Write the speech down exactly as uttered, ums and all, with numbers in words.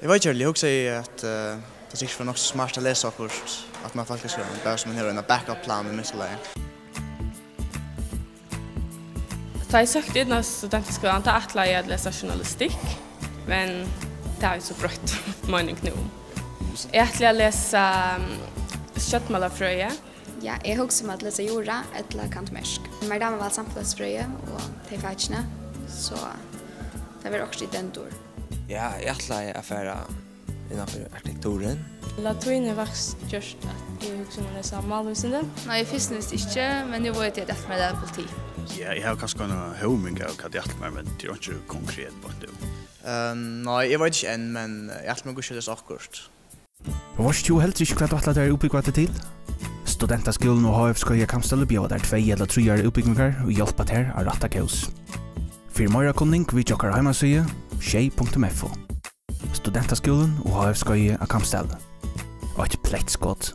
Eg veit ikki, eg hugsaði, at, eh, tað sikkurt var nokk so smart at lesa okkurt aftan á fólkaskúlan, bara so man hevur eina backup plan í minsta lagi. Tá eg søkti inn á studentaskúlan, tá ætlaði eg at lesa journalistikk, men tað havi eg so broytt meining nú um. Eg ætli at lesa, mm, stjórnmálafrøði. Ja, eg hugsi um at lesa jura ella kantmersk. Mær dámar væl samfelagsfrøði og tey fakini, so tað verður okkurt í den dur. Ja, eg ætlaði at fara innanfyri arkitekturin. Latín er faktiskt gjørt at eg hugsi um at lesa málvísindi. Nei, fyrst og fremst ikki, men nú veit eg, at eg ætli mær at læra politi. Ja, eg havi kanska eina hóming av, hvat eg ætli mær, men tað er einki konkret beint nú. Ehm, nei, eg veit ikki enn, men eg ætli mær kanska at lesa okkurt. Veitst tú heldur ikki, hvat tú ætlar tær at útbúgva teg til? Studentaskúlin og H F Skeiði á Kambsdali bjóða tær tvey ella tríggjar útbúgvingar og hjálpa tær at rætta kós. Fyri meira kunning, vitja okkara heimasíðu, skeið punktum f o. Studentaskúlin og H F Skeiði á Kambsdali. Eitt plettskot